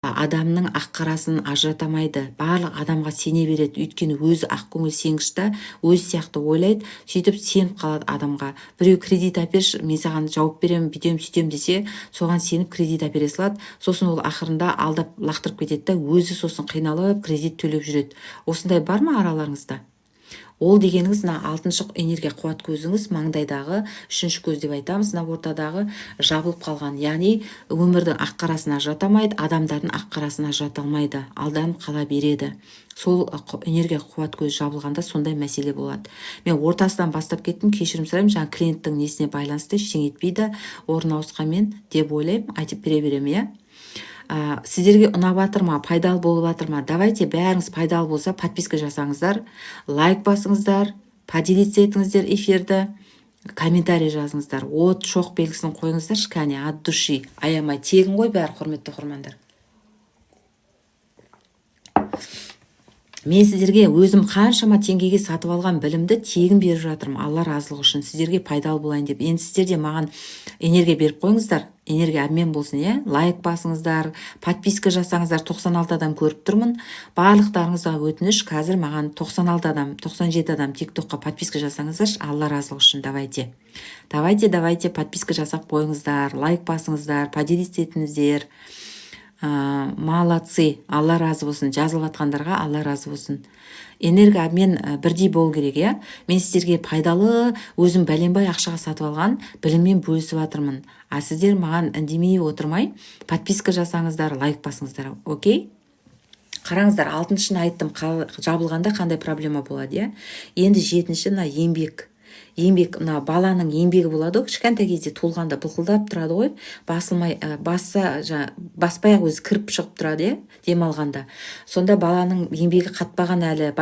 Адамның ақ қарасын ажырата алмайды, барлық адамға сене береді, өйткені өзі ақкөңіл, сенгіш та, өзі сияқты ойлайды. Сөйтіп сеніп қалады адамға. Біреу «Кредит әперші, мен саған жауап беремін, бүйтемін, сөйтемін» десе, соған сеніп кредит әпере салады. Сосын ол ақырында алдап, лақтырып кетеді да, өзі сосын қиналып кредит төлеп жүреді. Осындай бар ма араларыңызда? Ол дегеніңіз мына алтыншы энергия қуат көзіңіз, маңдайдағы үшінші көз деп айтамыз, мына ортадағы жабылып қалған. Яғни өмірдің ақ қарасын ажырата алмайды, адамдардың ақ қарасын ажырата алмайды, алданып қала береді. Сол энергия қуат көзі жабылғанда сондай мәселе болады. Мен ортасынан бастап кеттім, кешірім сұраймын. Жаңа клиенттің несіне байланысты, ештеңе етпейді, орын ауысқанмен деп ойлаймын, айтып бере беремін, иә. Сіздерге ұнап жатыр ма, пайдалы болып жатыр ма? Давайте, бәріңіз пайдалы болса, подписка жасаңыздар, лайк басыңыздар, поделиться етіңіздер эфирді, комментарий жазыңыздар, от шоқ белгісін қойыңыздаршы, кәне, от души, аямай. Тегін ғой бәрі, құрметті оқырмандар. Мен сіздерге өзім қаншама теңгеге сатып алған білімді тегін беріп жатырмын, Алла разылығы үшін, сіздерге пайдалы болайын деп. Енді сіздер де маған энергия беріп қойыңыздар, энергия обмен болсын, иә. Лайк басыңыздар, подписка жасаңыздар. 96 адам көріп тұрмын, барлықтарыңызға өтініш: қазір маған 96 адам, 97 адам Тик Токқа подписка жасаңыздаршы, Алла разылығы үшін. Давайте, давайте, давайте, подписка жасап қойыңыздар, лайк басыңыздар, поделиться етіңіздер. Молодцы, Алла разы болсын жазылып жатқандарға, Алла разы болсын. Энергообмен бірдей болу керек, иә. Мен сіздерге пайдалы, өзім бәленбай ақшаға сатып алған біліммен бөлісіп жатырмын, а сіздер маған үндемей отырмай подписка жасаңыздар, лайк басыңыздар. Окей, қараңыздар, алтыншыны айттым, жабылғанда қандай проблема болады, иә. Енді жетінші, мына еңбек. Еңбек, мына баланың еңбегі болады ғой, кішкентай кезде туылғанда былқылдап тұрады ғой, басылмай, басса, жаңа баспай ақ өзі кіріп шығып тұрады, иә, демалғанда. Сонда баланың еңбегі қатпаған әлі.